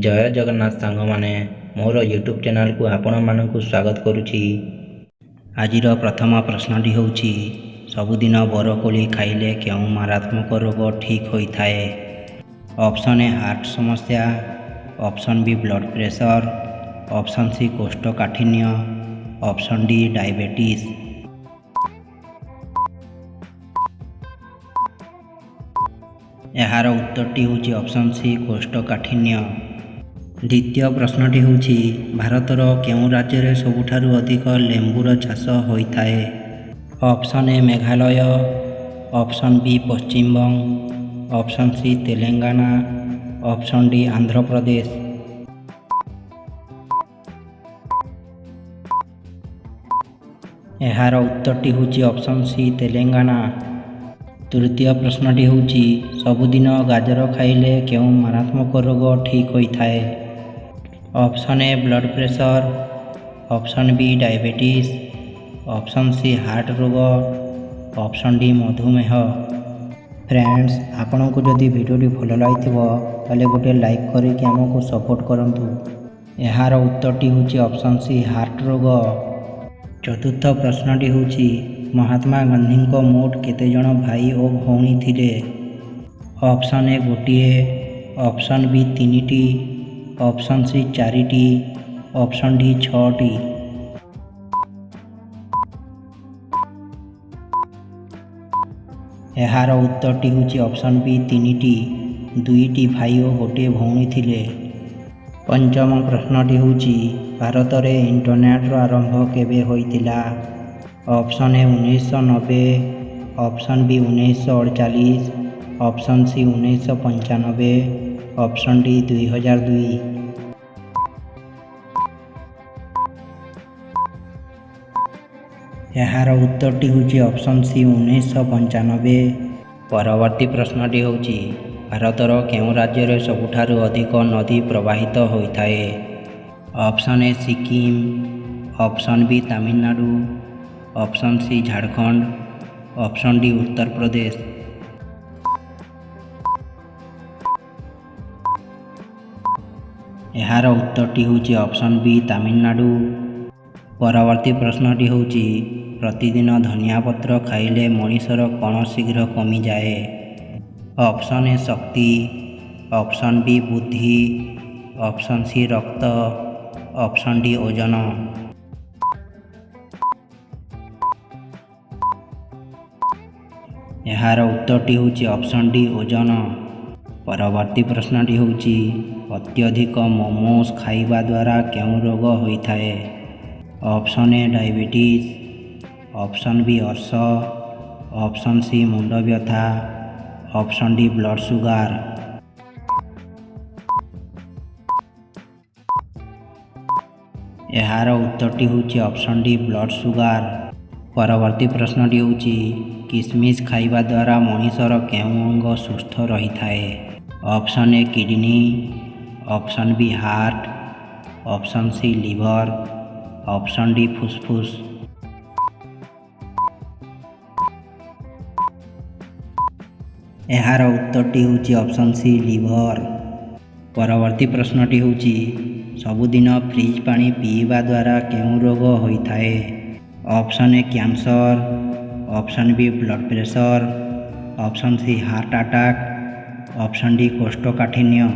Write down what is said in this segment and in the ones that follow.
ଜୟ ଜଗନ୍ନାଥ ସାଙ୍ଗମାନେ, ମୋର ୟୁଟ୍ୟୁବ୍ ଚ୍ୟାନେଲକୁ ଆପଣମାନଙ୍କୁ ସ୍ୱାଗତ କରୁଛି। ଆଜିର ପ୍ରଥମ ପ୍ରଶ୍ନଟି ହେଉଛି, ସବୁଦିନ ବରକୋଳି ଖାଇଲେ କେଉଁ ମାରାତ୍ମକ ରୋଗ ଠିକ୍ ହୋଇଥାଏ? ଅପସନ୍ ଏ ହାର୍ଟ ସମସ୍ୟା, option B blood pressure, option C କୋଷ୍ଠକାଠିନ୍ୟ, ଅପସନ୍ ଡି ଡାଇବେଟିସ୍। ଏହାର ଉତ୍ତରଟି ହେଉଛି ଅପସନ୍ ସି କୋଷ୍ଠକାଠିନ୍ୟ। ଦ୍ୱିତୀୟ ପ୍ରଶ୍ନଟି ହେଉଛି, ଭାରତର କେଉଁ ରାଜ୍ୟରେ ସବୁଠାରୁ ଅଧିକ ଲେମ୍ବୁର ଚାଷ ହୋଇଥାଏ? Option A Meghalaya, option B Paschimbanga, option C Telangana, option D Andhra Pradesh. ଏହାର ଉତ୍ତରଟି ହେଉଛି ଅପସନ୍ ସି ତେଲେଙ୍ଗାନା। ତୃତୀୟ ପ୍ରଶ୍ନଟି ହେଉଛି, ସବୁଦିନ ଗାଜର ଖାଇଲେ କେଉଁ ମାରାତ୍ମକ ରୋଗ ଠିକ୍ ହୋଇଥାଏ? Option A blood pressure, option B diabetes, option C heart ରୋଗ, ଅପସନ୍ ଡି ମଧୁମେହ। ଫ୍ରେଣ୍ଡସ୍, ଆପଣଙ୍କୁ ଯଦି ଭିଡ଼ିଓଟି ଭଲ ଲାଗିଥିବ, ତାହେଲେ ଗୋଟିଏ ଲାଇକ୍ କରିକି ଆମକୁ ସପୋର୍ଟ କରନ୍ତୁ। ଏହାର ଉତ୍ତରଟି ହେଉଛି ଅପସନ୍ ସି ହାର୍ଟ ରୋଗ। ଚତୁର୍ଥ ପ୍ରଶ୍ନଟି ହେଉଛି, ମହାତ୍ମା ଗାନ୍ଧୀଙ୍କ ମୋଟ କେତେଜଣ ଭାଇ ଓ ଭଉଣୀ ଥିଲେ? ଅପସନ୍ ଏ ଗୋଟିଏ, ଅପସନ୍ ବି ତିନିଟି, ଅପସନ୍ ସି ଚାରିଟି, ଅପସନ୍ ଡି ଛଅଟି। ଏହାର ଉତ୍ତରଟି ହେଉଛି ଅପସନ୍ ବି ତିନିଟି। ଦୁଇଟି ଭାଇ ଓ ଗୋଟିଏ ଭଉଣୀ ଥିଲେ। ପଞ୍ଚମ ପ୍ରଶ୍ନଟି ହେଉଛି, ଭାରତରେ ଇଣ୍ଟରନେଟ୍ର ଆରମ୍ଭ କେବେ ହୋଇଥିଲା? Option A 1990, option B 1948, option C 1995, option D 2002। ଏହାର ଉତ୍ତରଟି ହେଉଛି ଅପସନ୍ ସି 1995। ପରବର୍ତ୍ତୀ ପ୍ରଶ୍ନଟି ହେଉଛି, ଭାରତର କେଉଁ ରାଜ୍ୟରେ ସବୁଠାରୁ ଅଧିକ ନଦୀ ପ୍ରବାହିତ ହୋଇଥାଏ? Option A Sikkim, option B Tamil Nadu, option C Jharkhand, option D Uttar Pradesh. ଏହାର ଉତ୍ତରଟି ହେଉଛି ଅପସନ୍ ବି ତାମିଲନାଡ଼ୁ। ପରବର୍ତ୍ତୀ ପ୍ରଶ୍ନଟି ହେଉଛି, ପ୍ରତିଦିନ ଧନିଆ ପତ୍ର ଖାଇଲେ ମଣିଷର କ'ଣ ଶୀଘ୍ର କମିଯାଏ? Option A Shakti, option B ବୁଦ୍ଧି, ଅପସନ୍ ସି ରକ୍ତ, ଅପସନ୍ ଡି ଓଜନ। ଏହାର ଉତ୍ତରଟି ହେଉଛି ଅପସନ୍ ଡି ଓଜନ। ପରବର୍ତ୍ତୀ ପ୍ରଶ୍ନଟି ହେଉଛି, ଅତ୍ୟଧିକ ମୋମୋସ୍ ଖାଇବା ଦ୍ୱାରା କେଉଁ ରୋଗ ହୋଇଥାଏ? Option A diabetes, option B ଅର୍ଶ, ଅପସନ୍ ସି ମୁଣ୍ଡବ୍ୟଥା, ଅପସନ୍ ଡି ବ୍ଲଡ଼ ସୁଗାର। ଏହାର ଉତ୍ତରଟି ହେଉଛି ଅପସନ୍ ଡି ବ୍ଲଡ଼ ସୁଗାର। ପରବର୍ତ୍ତୀ ପ୍ରଶ୍ନଟି ହେଉଛି, କିସମିସ୍ ଖାଇବା ଦ୍ୱାରା ମଣିଷର କେଉଁ ଅଙ୍ଗ ସୁସ୍ଥ ରହିଥାଏ? Option A kidney, option B heart, option C liver, option D ଫୁସଫୁସ୍। ଏହାର ଉତ୍ତରଟି ହେଉଛି ଅପସନ୍ ସି ଲିଭର। ପରବର୍ତ୍ତୀ ପ୍ରଶ୍ନଟି ହେଉଛି, ସବୁଦିନ ଫ୍ରିଜ୍ ପାଣି ପିଇବା ଦ୍ୱାରା କେଉଁ ରୋଗ ହୋଇଥାଏ? Option A cancer, option B blood pressure, option C heart attack, option D କୋଷ୍ଠକାଠିନ୍ୟ।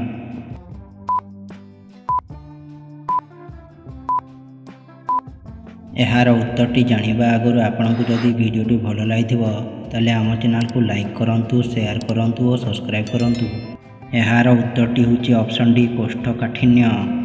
ଏହାର ଉତ୍ତରଟି ଜାଣିବା ଆଗରୁ ଆପଣଙ୍କୁ ଯଦି ଭିଡ଼ିଓଟି ଭଲ ଲାଗିଥିବ, ତାହେଲେ ଆମ ଚ୍ୟାନେଲକୁ ଲାଇକ୍ କରନ୍ତୁ, ସେୟାର କରନ୍ତୁ ଓ ସବସ୍କ୍ରାଇବ୍ କରନ୍ତୁ। ଏହାର ଉତ୍ତରଟି ହେଉଛି ଅପସନ୍ ଡି କୋଷ୍ଠକାଠିନ୍ୟ।